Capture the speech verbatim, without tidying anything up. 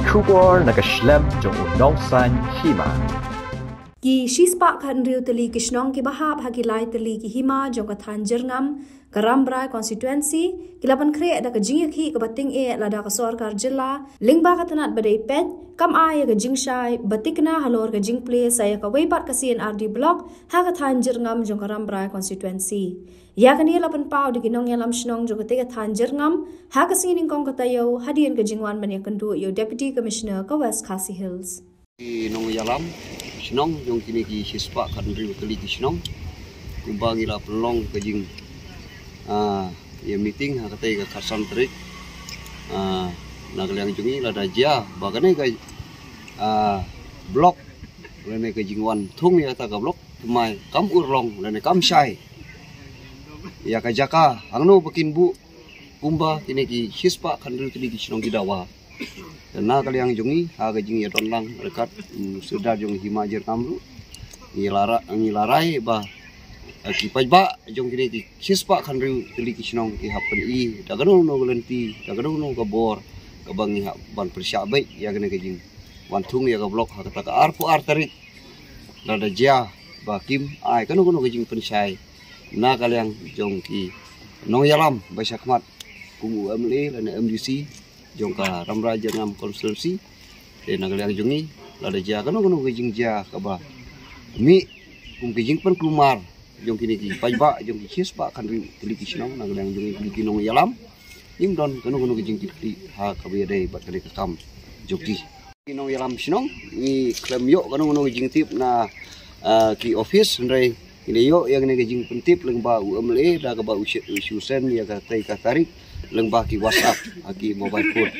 Khubor na ka shlem jong u nongsan hima. Ki shispah khathynriew tylli ki shnong kiba hap ha ki lai tylli ki hima jong ka thaiñ Jyrngam, ka Rambrai constituency, ki la pynkhreh da ka jingïakhih kaba tyngeh lada ka sorkar jylla lyngba ka tnat ba dei peit kam ai ïa ka jingshai ba tikna halor ka jingplie sa ïa kawei pat ka C and R D block ha ka thaiñ Jyrngam jong ka Rambrai constituency. Ïa kane la pynpaw da ki nongïalam shnong jong katei ka thaiñ Jyrngam ha ka sngi nyngkong ka taïew hadien ka jingwan ban ïakynduh ïa u Deputy Commissioner ka West Khasi Hills. Ki nongïalam shnong jong kine ki shispah khathynriew tylli ki shnong, kumba ngi la pynlong ka jing, ah, ïa meeting ha katei ka khatsan tarik, ah, na ka liang jong ngi lada jia ba kane ka, ah, block lane ka jingwan thung ïa kata ka block thymmai kam urlong lane kam shai ïa ka jaka hangno ba kin buh kumba kine ki shispah khathynriew tylli ki shnong ki dawa. Te na ka liang jong ngi ha ka jingïadon lang ryngkat, mm, Sordar jong hima Jyrngam ruh, ngi la ra-, ngi la rai ba, eh, ki paidbah jong kine ki shispah khathynriew tylli ki shnong ki hap pyni da kano kano ka lynti, da kano kano ka bor kaba ngi hap ban pyrshah beit ïa kane ka jingwan thung ïa ka block ha kata ka arphew ar tarik. Lada jia ba kim ai kano kano ka jingpynshai na ka liang jong ki nongïalam ba shakhmat kum u M L A lane M D C jong ka Rambrai Jyrngam constituency. Te na ka liang jong ngi lada jia kano kano ka jingjia kaba mih kum ka jingpynkulmar jong kine ki paidbah jong ki shispah khathynriew tylli ki shnong, na ka liang jong ngi ki nongïalam, ngim don kano kano ka jingkitkhlieh ha kaba ïadei bad kane ka kam jong ki. Ki nongïalam shnong ngi khlem ïoh kano kano ka jingtip na, ah, ki office, hynrei ngi la ïoh ïa kane ka jingpyntip lyngba u M L A da kaba u shu-, u shu send ïa katei ka tarik lyngba ki WhatsApp ha ki mobile phone.